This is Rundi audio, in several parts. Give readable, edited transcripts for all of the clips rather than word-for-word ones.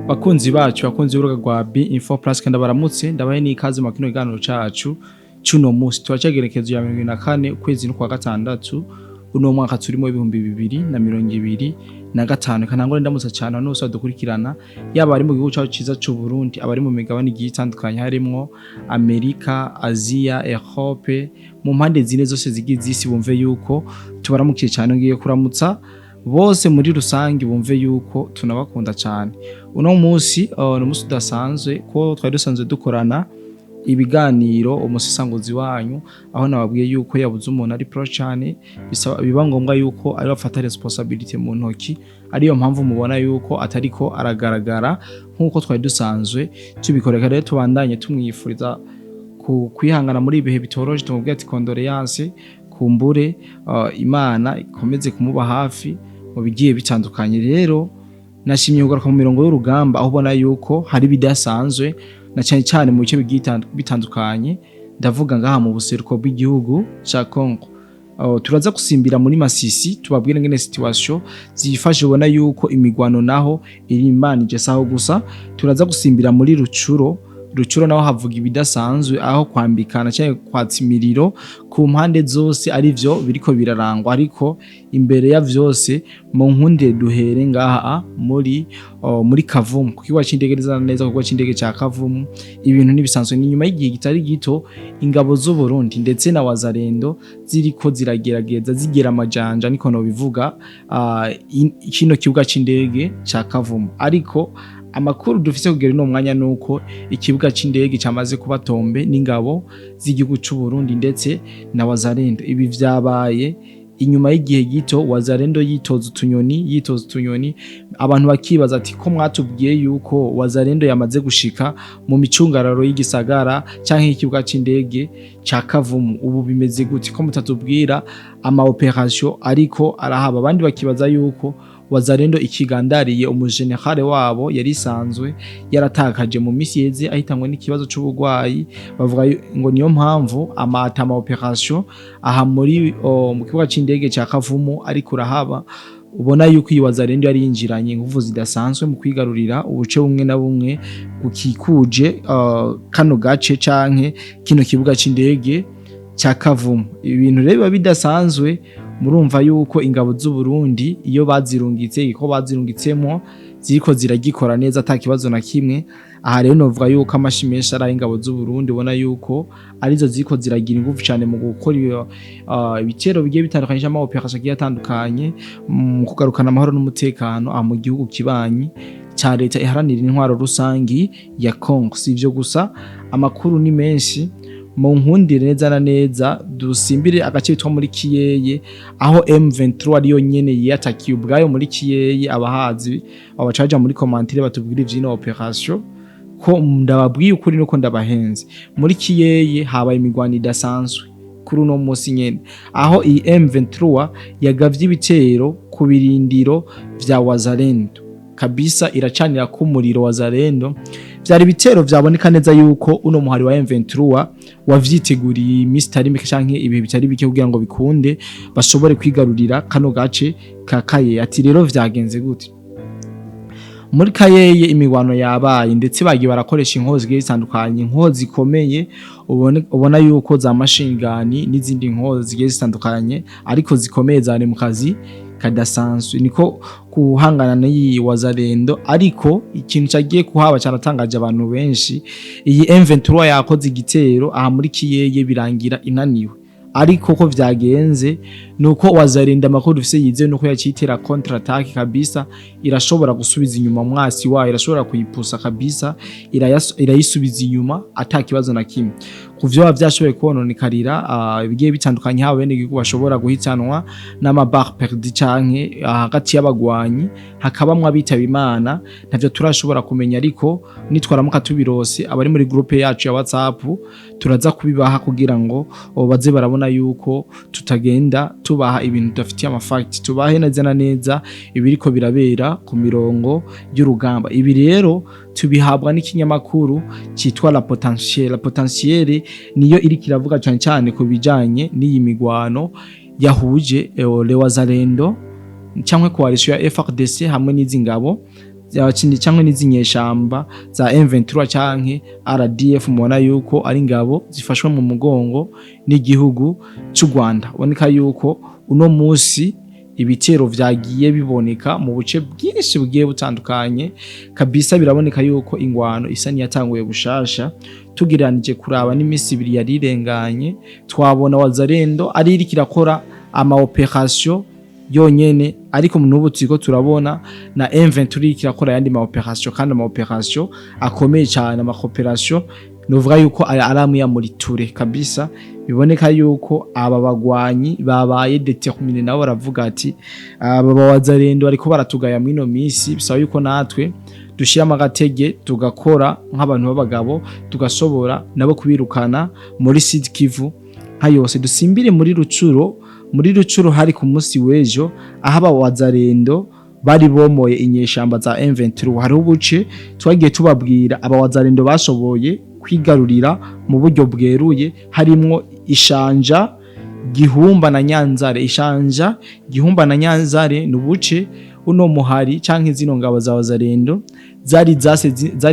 Bakunzi bacu, bakunzi b'urubuga rwa B Info Plus, kandi baramutse, ndabahe n'ikaze mu kino kiganiro cacu c'uno munsi. Turacagerekezo ya 24 ukwezi n'ukwa gatandatu uno mwaka turimo 2025. Kanangore ndamutsa cyane abantu bose badukurikirana, yaba ari mu gihugu cyacu ciza c'u Burundi, abari mu migabane igiye itandukanye harimwo Amerika, Aziya, Europe, mu mpande zine zose zigize isi, bumve yuko tubaramukiye cyane. Ngiye kuramutsa bose muri rusange, bumve yuko tunabakunda cyane. Uno munsi ni umunsi udasanzwe ko twari dusanzwe dukorana ibiganiro umusisanguzi wanyu, aho nababwiye yuko yabuze umuntu ari pro cyane, bisaba biba ngombwa yuko ari bafata responsabilité mu ntoki. Ariyo mpamvu mubona yuko atariko aragaragara nkuko twari dusanzwe tubikoreka. Rero tubandanye tumwifuriza kwihangana muri ibihe bitoroshe, tumubwire ati condoléances, kumbure Imana ikomeze kumuba hafi mu bigiye bitandukanye. Rero nashimye kugaruka mu mirongo y'urugamba, aho ubona yuko hari ibidasanzwe na cyane cyane mu bice bigiye bitandukanye. Ndavuga ngaha mu buseruko bw'igihugu ca Congo. Turaza gusimbira muri Masisi, tubabwire ngene situation zifashe. Ubona yuko imigwano naho iri imbanije saho gusa. Turaza gusimbira muri Rutshuru. Rutshuru naho havuga ibidasanzwe, aho kwambikana cyangwa kwatsa imiriro ku mpande zose arivyo biriko birarangwa. Ariko imbere ya vyose, mu nkunde duhere ngaha muri Kavumu, ku kibuga c'indege, neza na neza ku kibuga c'indege ca Kavumu. Ibintu ntibisanzwe. Ni nyuma y'igihe kitari gito ingabo z'u Burundi ndetse na Wazalendo ziriko ziragerageza zigera amajanja, niko nobivuga, kino kibuga c'indege ca Kavumu. Ariko amakuru dufise kugera uno mwanya nuko ikibuga c'indege camaze kuba tombé n'ingabo z'igihugu c'u Burundi ndetse na Wazalendo. Ibi vyabaye inyuma y'igihe gito Wazalendo yitoza utunyoni, yitoza utunyoni, abantu bakibaza ati: "Ko mwatubwiye yuko Wazalendo yamaze gushika mu micungararo y'igisagara canke y'ikibuga c'indege ca Kavumu, ubu bimeze gute ko mutatubwira ama opération ariko arahaba?" Abandi bakibaza yuko Wazalendo ikigandariye umujenerale wabo yari isanzwe yaratakaje mu misi yeze, ahitanywe n'ikibazo c'ubugwayi. Bavuga ngo niyo mpamvu ama opération aha mu kibuga c'indege ca Kavumu ariko urahaba. Ubona yuko iyi Wazalendo yari yinjiranye inguvu zidasanzwe mu kwigarurira ubuce bumwe na bumwe bukikuje kano gace canke kino kibuga c'indege ca Kavumu. Ibintu rero biba bidasanzwe. Murumva yuko ingabo z'u Burundi iyo bazirungitse, iko bazirungitsemo, ziriko ziragikora neza ata kibazo na kimwe. Aha rero novuga yuko amashi menshi ari ingabo z'u Burundi, ubona yuko arizo ziriko ziragira ingufu cyane mu gukora ibitero bigiye bitandukanye cyangwa opération agiye atandukanye mu kugarukana amahoro n'umutekano aha mu gihugu kibanyi ca Leta Iharanira Intwaro Rusangi ya Congo. Si ivyo gusa, amakuru ni menshi. Mu nkundire neza na neza dusimbire agace bitwa muri Kiyeye, aho M23 ariyo nyene yiyatakiye ubwayo muri Kiyeye. Abahazi abacaja muri commentaire batubwira ivyino opération, ko ndababwiye ukuri nuko ndabahenze. Muri Kiyeye habaye imigwano idasanzwe kuri uno munsi nyene, aho iyi M23 yagavye ibitero ku birindiro vya Wazalendo kabisa, iracanira ku muriro Wazalendo. Vyari ibitero vyaboneka neza yuko uno muhari wa M23 wavyiteguriye imisi itari mike canke ibihe bitari bike kugira ngo bikunde bashobore kwigarurira kano gace ka Kayeye. Ati rero vyagenze gute muri Kayeye? Imigwano yabaye, ndetse bagiye barakoresha inkozi zigiye zitandukanye, inkozi zikomeye, ubona yuko za machine gun n'izindi nkozi zigiye zitandukanye ariko zikomeye, zari mu kazi kadasanzwe niko kuhangana n'iyi Wazalendo. Ariko ikintu cagiye kuhaba cyaratangaje abantu benshi. Iyi M23 yakoze igitero aha muri Kiyeye, birangira inaniwe. Ariko ko vyagenze nuko Wazalendo, amakuru dufise yizewe, nuko yacitera contre attaque kabisa, irashobora gusubiza inyuma mwasi wayo, irashobora kuyipusa kabisa, irayisubiza inyuma ata kibazo na kimwe. Ku vyo vyashoboye kononekarira ibigiye bitandukanye, haba bene igihugu bashobora guhitanwa n'ama balles perdues canke hagati y'abagwanyi hakabamwo abitaba Imana, ntavyo turashobora kumenya. Ariko nitwaramuka tubirose, abari muri groupe yacu ya WhatsApp turaza kubibaha kugira ngo baze barabona yuko tutagenda tubaha ibintu tudafitiye ama facts, tubahe neza na neza ibiriko birabera ku mirongo y'urugamba. Ibi rero tubihabwa n'ikinyamakuru cyitwa La Potentielle. La Potentielle niyo iriko iravuga cyane cyane ku bijanye n'iyi migwano yahuje le Wazalendo cyangwa coalition ya FARDC hamwe n'izi ngabo. Canke n'izi nyeshamba za M23 canke RDF, mubona yuko ari ingabo zifashwe mu mugongo n'igihugu c'u Rwanda. Boneka yuko uno musi ibitero vyagiye biboneka mu buce bwinshi bugiye butandukanye kabisa. Biraboneka yuko ingwano isa niyatanguye bushasha. Tugereranije kuraba n'imisi 2 yari irenganye, twabona Wazalendo ari iriko irakora ama opération yonyene, ariko n'ubu turiko turabona na M23 iriko irakora ayandi ma opération, kandi ama opération akomeye cyane, ama opération novuga yuko ari amwe ya muri ture kabisa. Biboneka yuko aba bagwanyi babaye déterminé, nabo baravuga ati aba Bawazalendo bariko baratugaya mwino misi, bisaba yuko natwe dushiramo agatege, tugakora nk'abantu b'abagabo, tugasobora nabo kubirukana muri Sud Kivu nka yose. Dusimbire muri Rucuro. Muri Rucuro hari ku munsi w'ejo, aho aba Wazalendo bari bomoye inyeshamba za M23. Hariho ubuce twagiye tubabwira aba Wazalendo bashoboye kwigarurira mu buryo bweruye, harimwo Ishanja, Gihumba na Nyanzare. Ishanja, Gihumba na Nyanzare ni ubuce uno muhari canke zino ngabo za Wazalendo zari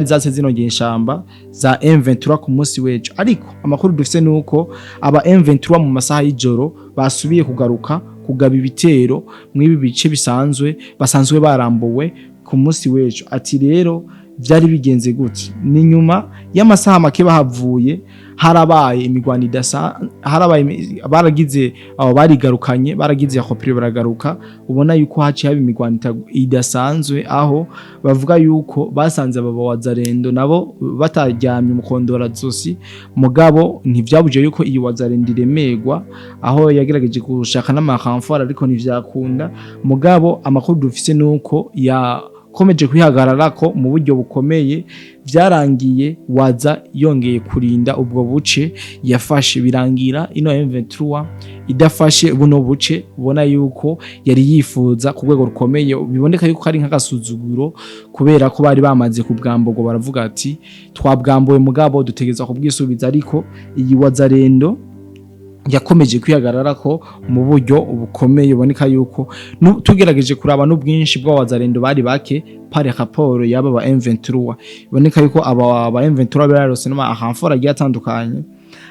zase zino nyeshamba za M23 ku munsi w'ejo. Ariko amakuru dufise nuko aba M23 mu masaha y'ijoro basubiye kugaruka kugaba ibitero mw'ibi bice bisanzwe basanzwe barambuwe ku munsi w'ejo. Ati rero vyari bigenze gute? Ni nyuma y'amasaha make bahavuye, harabaye imigwano idasa, harabaye baragize abo barigarukanye, baragize yakopire baragaruka. Ubona yuko haciye haba imigwano idasanzwe, aho bavuga yuko basanze aba Wazalendo nabo bataryamye umukondora zosi. Mugabo ntivyabuje yuko iyi Wazalendo iremerwa, aho yagerageje gushaka n'ama renfort ariko ntivyakunda. Mugabo amakuru dufise nuko yakomeje kwihagararako mu buryo bukomeye. Vyarangiye Waza yongeye kurinda ubwo buce yafashe, birangira ino M23 idafashe buno buce ubona yuko yari yifuza ku rwego rukomeye. Biboneka yuko ari nk'agasuzuguro, kubera ko bari bamaze kubwamburwa, baravuga ati twabwambuwe mugabo dutegerezwa kubwisubiza. Ariko iyi Wazalendo yakomeje kwihagarara ko mu buryo bukomeye. Uboneka yuko tugerageje kuraba n'ubwinshi bw'abazarendo bari bake par rapport y'aba ba M23. Iboneka yuko aba ba M23 bararose n'ama renfort agiye atandukanye.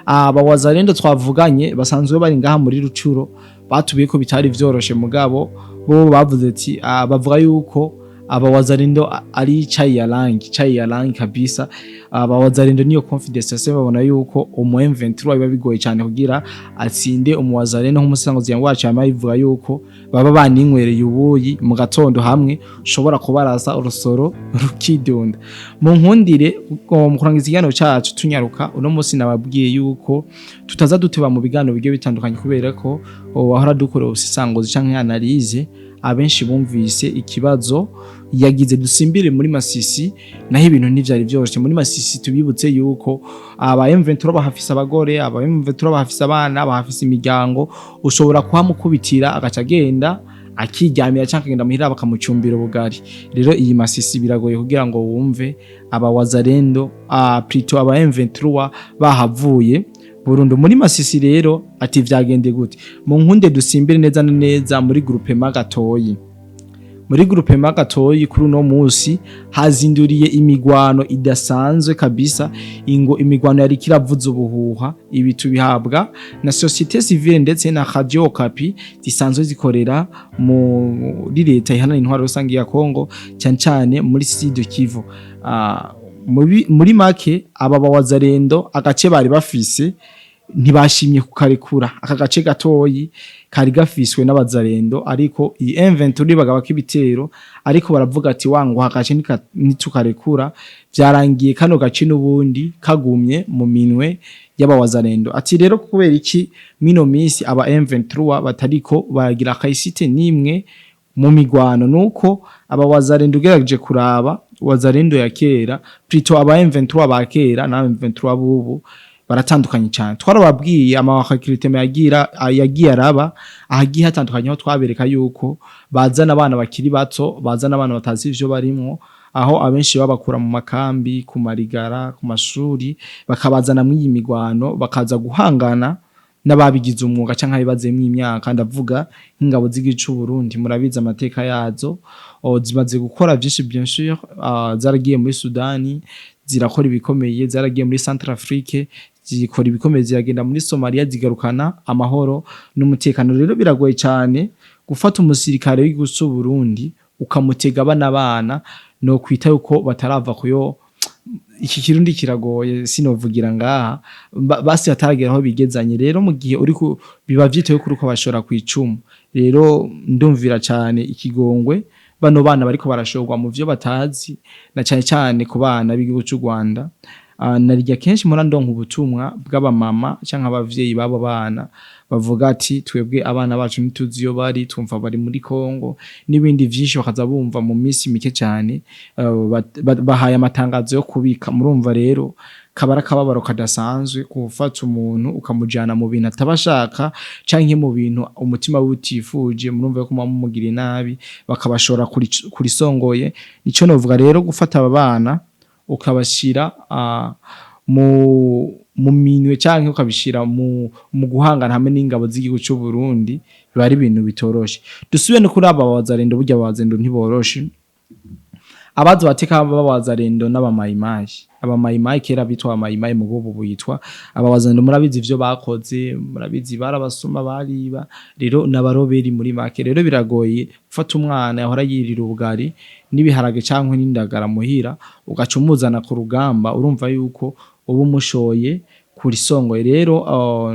Aba Wazalendo twavuganye basanzwe bari ngaha muri Rucuro batubiye ko bitari vyoroshe, mugabo bo bavuze ati bavuga yuko aba Wazalendo ari chai ya rangi, chai ya rangi kabisa. Aba Wazalendo niyo confidence yase, babona yuko umu M23 biba bigoye cyane kugira atsinde umu Wazalendo. Nk'umusango wacu yama bivuga yuko baba baninywereye ubuyi mu gatondo, hamwe ushobora kubarasa urusoro rukidunda. Mu nkundire mu kurangiza ikiganiro cacu tunyaruka, uno munsi nababwiye yuko tutaza duteba mu biganiro bigiye bitandukanye, kubera ko wahora dukora ubusisangozi canke analyse, abenshi bumvise ikibazo yagize. Dusimbire muri Masisi, naho ibintu ntivyari vyoroshe muri Masisi. Tubibutse yuko aba M23 bahafise abagore, aba M23 bahafise abana, bahafise imiryango. Ushobora kuhamukubitira agaca agenda akiryamira canke akagenda muhira bakamucumbira ubugari. Rero iyi Masisi biragoye kugira ngo wumve aba Wazalendo, plutôt aba M23 bahavuye burundu muri Masisi. Rero ati vyagende gute? Mu nkunde dusimbire neza na neza muri groupement Gatoyi. Muri groupement Gatoyi kuri uno musi hazinduriye imigwano idasanzwe kabisa. Ingo imigwano yari kiravuza ubuhuha. Ibi tubihabwa na société civile ndetse na Radio Okapi zisanzwe zikorera muri leta ihanana intwaro rusange ya Kongo, cyane cyane muri Sud Kivu. Muri make aba bawazarendo agace bari bafise ntibashimye kukarekura. Aka gace gatoyi kari gafiswe n'abazarendo, ariko iyi M23 bagaba k'ibitero, ariko baravuga ati wangu agace nitukarekura. Vyarangiye kano gace n'ubundi kagumye mu minwe y'abawazarendo. Ati rero kubera iki mino misi aba M23 batariko baragira réussite nimwe mu migwano? Nuko aba Wazarendo, ugerageje kuraba Wazarendo ya kera, plutôt aba M23 ba kera na M23 bubu baratandukanye cyane. Twarababwiye ama recrutement yagira yagiye araba ahagiye hatandukanye, aho twabereka yuko bazana abana bakiri bato, bazana abana batazi ivyo barimwo, aho abenshi babakura mu makambi, ku marigara, ku mashuri, bakabazana mu iyi migwano, bakaza guhangana. n'ababigize umwuga canke abibazemwo imyaka. Ndavuga nk'ingabo z'igihugu c'u Burundi, murabizi amateka yazo. Zimaze gukora vyinshi, bien sûr. Zaragiye muri Sudani zirakora ibikomeye, zaragiye muri Centrafrique zikora ibikomeye, ziragenda muri Somalia zigarukana amahoro n'umutekano. Rero biragoye cyane gufata umusirikare w'igihugu c'u Burundi ukamutega bana bana no kwita yuko batarava kuyo. Iki Kirundi kiragoye, sinovugira ngaha. Basi bataragera aho bigezanye. Rero mu gihe uri biba vyitewe kuri uko bashora kwicumu. Rero ndumvira cyane ikigongwe bano bana bariko barashorwa mu vyo batazi, na cyane cyane ku bana b'igihugu c'u Rwanda. Narirya kenshi mpora ndonka ubutumwa bw'abamama canke abavyeyi b'abo bana bavuga ati: "Twebwe abana bacu ntituzi iyo bari, twumva bari muri Kongo", n'ibindi vyinshi. Bakaza bumva mu minsi mike cyane bahaye amatangazo yo kubika. Murumva rero kabara akababaro kadasanzwe gufata umuntu ukamujana mu bintu ataba ashaka canke mu bintu umutima we utifuje. Murumva ko muba mumugiriye nabi, bakabashora kurisongoye. Nico novuga rero, gufata aba bana ukabashira mu minwe canke ukabishira mu guhangana hamwe n'ingabo z'igihugu c'u Burundi, biba ari ibintu bitoroshe. Dusubiye no kuri aba Wazalendo. Burya Abawazalendo ntiboroshe. Abazi bateka b'Abawazalendo n'Abamayimayi, Abamayimayi kera bitwa Abamayimayi, mu ubu bitwa Abawazalendo. Murabizi ivyo bakoze, murabizi, barabasuma, bariba, rero n'abaroberi muri make. Rero biragoye gufata umwana yahora yirira ubugari n'ibiharage canke n'indagara muhira, ugaca umuzana ku rugamba. Urumva yuko uba umushoye kurisongoye. Rero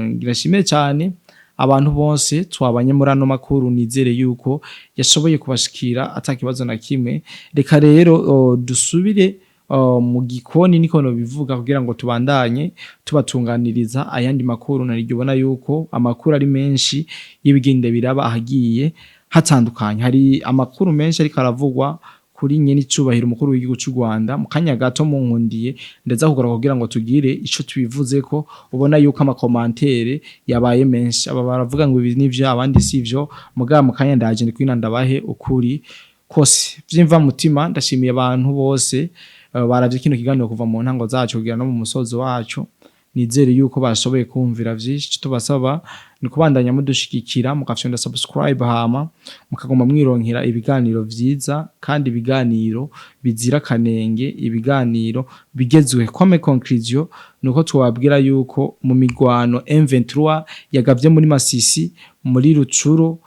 ngirashimire cyane abantu bose twabanye muri ano makuru, nizere yuko yashoboye kubashikira atakibazo na kimwe. Reka rero dusubire mu gikoni, niko nobivuga, kugira ngo tubandanye tubatunganiriza ayandi makuru. Nariryo ubona yuko amakuru ari menshi y'ibigenda biraba ahagiye hatandukanye. Hari amakuru menshi ariko aravugwa kuri nyene icubahiro umukuru w'igihugu c'u Rwanda. Mu kanya gato munkundiye ndeza kugaruka kugira ngo tugire ico tubivuzeko. Ubona yuko ama commentaires yabaye menshi, aba baravuga ngo ibi nivyo, abandi sivyo. Mugabo mu kanya ndaje ndi ndabahe ukuri kose vyimva mutima. Ndashimiye abantu bose baravye kino kiganiro kuva mu ntango zaco kugira no mu musozo waco. Nizere yuko bashoboye kumvira vyinshi. Tubasaba ni kubandanya mudushigikira, mugafyonda subscribe, hama mukaguma mwironkera ibiganiro vyiza kandi ibiganiro bizira kanenge, ibiganiro bigezwe. Comme conclusion, nuko twababwira yuko mu migwano M23 yagavye muri Masisi, muri Rutshuru,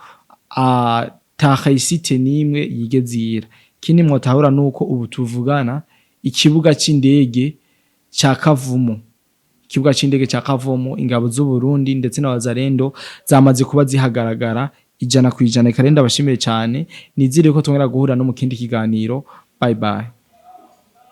ata réussite nimwe yigeze. Ikindi mwotahura nuko ubu tuvugana ikibuga c'indege ca Kavumu, ikibuga c'indege ca Kavumu, ingabo z'u Burundi ndetse n'Abazalendo zamaze kuba zihagaragara 100%. Reka rero ndabashimire cyane, nizere ko twongera guhura no mu kindi kiganiro. Bye bye.